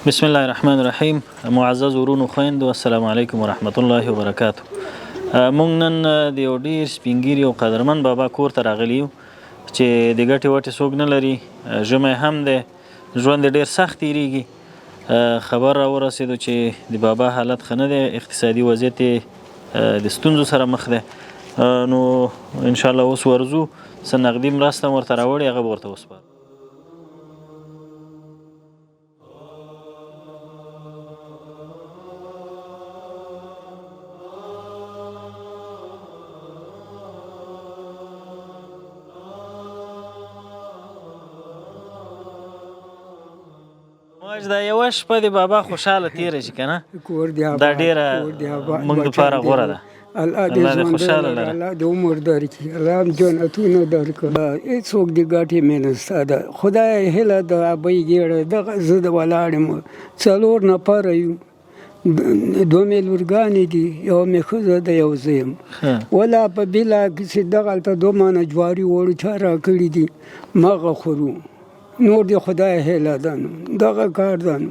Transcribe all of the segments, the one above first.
بسم الله الرحمن الرحیم. معزز ورونو، خويندو، السلام علیکم ورحمت الله وبرکاتو. مونږ نن د یو ډیر سپینګیري او قدرمن بابا کور ته راغلي یو چې د ګټې وټې څوک نه لري. ژمی هم دی، ژوند یې ډیر سخت تیریږي. خبر را ورسېدو چې د بابا حالت ښه نه دی، اقتصادي وضعیت یې د ستونزو سره مخ دی. نو ان شاء الله اوس ورځو، څه نغدي مرسته ورته راوړي، هغه به ورته وسپارو. موږ دا یوه شپه د بابا خوشاله تېره شي که نه، کور دی دا ډېره موږ دپاره غوره ده. الله دې الله دې ژوندی خوشحاله لره، لره. الله دې عمر درکړي، الله هم جنتونه درکړي. هېڅوک دې ګټې مې نشته ده، خدای هیله د ابۍ ګېډه دغه زه د ولاړ یم. څلور نفره یو، دوه مې لورګانې دي، یوه مې ښځه ده، یو زه یم. ولا په بلا کې چې دغلته دوه منه جواري وړو چا راکړي دي، مغه خورو. نور دې خدای هیله ده، نو دغه کار ده. نو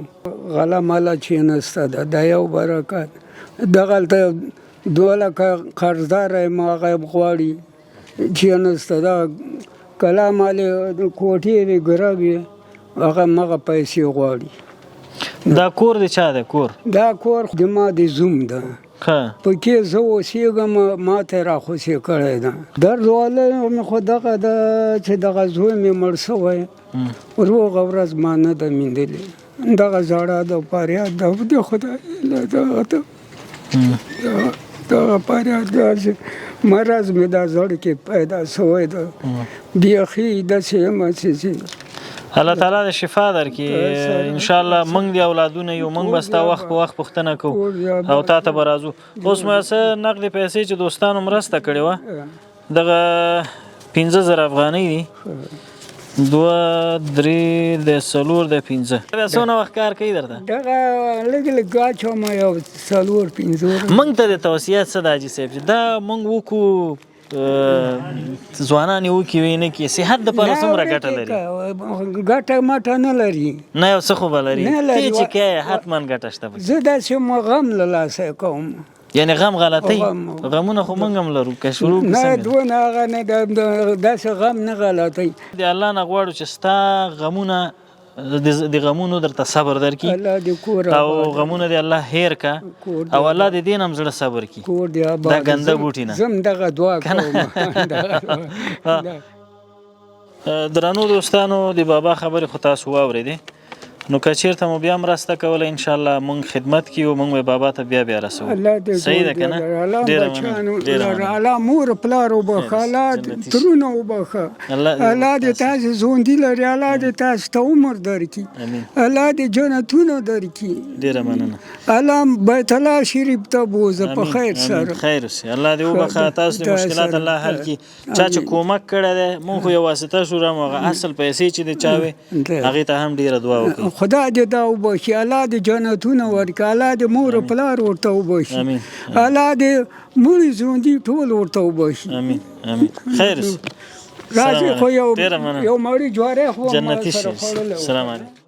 غله مله چې نشته ده، دا یو برکت. دغلته 2 لکه قرضدار یم، هغه غواړي چې نشته ده. کلا مالې کوټې وي، ګره وي، هغه مغه پیسې غواړي. دا کور د چا دی کور؟ دا کور د ما د زوم ده. پکې زه اوسېږم، ما ته یې راخوسې کړی ده. درد والی مې خو دغه ده چې دغه زوی مې مړ شوی، روغه ورځ ما نه ده میندلې. دغه ژړا ده، فریاد ده، د خدای له دغه ده، دغه فریاد داسې مرض مې دا زړه کې پیدا شوی ده، بیخي داسې یم چې الله تعالی د شفا درکړي ان شاء الله. موږ د اولادونه یو، موږ به ستا وخت په وخت پوښتنه کوو او تا ته به راځو. اوس ما څه نقدې پیسې چې دوستانو مرسته کړې وه، دغه 5000 افغانۍ دي. دوه، درې، د څلور، د پنځه. بیا څونه وخت کار کوي درته؟ دغه لږ لږ اچوم، یو څلور پنځه ورځې. موږ ته د توصیه څه ده حاجي صاحب، چې دا موږ وکړو، ځوانان یې وکړي وي نه کړي، صحت دپاره څومره ګټه لري؟ ګټه مټه نه لري. نه، یو څه خو به لري. نه لري. ته چې کوې حتما ګټه شته پکې. زه داسې غم له لاسه کوم. یعنی غم غلطي؟ غم. غمونه خو موږ هم لرو که شروع کړو نه. څنګه؟ دونه هغه نه، داسې غم نه غلطي. د الله نه غواړو چې ستا غمونه د غمونو درته صبر درکړي. الله دې کور او آباد. غمونه دې الله هیر کا. کور دې او الله دې دین هم زړه صبر کړي. کور دې آباد. دا ګنده بوټي نه. زم دغه دعا کوم، دغه دعا. درنو دوستانو، د بابا خبرې خو تاسو واورېدې. نو که چیرته مو بیا مرسته کوله، ان شاء الله مونږ خدمت کې یو، مونږ به بابا ته بیا بیا رسوو. الله دې صحیح ده که نه؟ الله ډېره بچیانو مننه، ډېره لره، مننه. الله مور پلار وبخښه، الله جنتي شي. ترونه وبخښه. الله دې الله دې تاسو ژوندي لري، الله دې تاسو ته عمر درکړي. امین. الله دې جنتونه درکړي. ډېره مننه. الله بیت الله شریف ته بوزه په امین، خیر امین. سره. خیر اوسې، الله دې وبخښه. تاسو د مشکلات الله حل کړي. چا چې کومک کړی دی، مونږ خو یو واسطه شو، رام هغه اصل پیسې چې د چا وې، هغې ته هم ډېره دعا وکړئ. خدای دې دا وبخښي، الله دې جنتونه ورکړي، الله دې مور او پلار ورته وبخښي. امین. الله دې مړي ژوندي ټول ورته وبخښي. امین، امین، خیر اوسې. راځي خو یو ډېره مننه. یو مړی جواری خو ما جنتي سره شي. خوړلی و. سلام علیکم.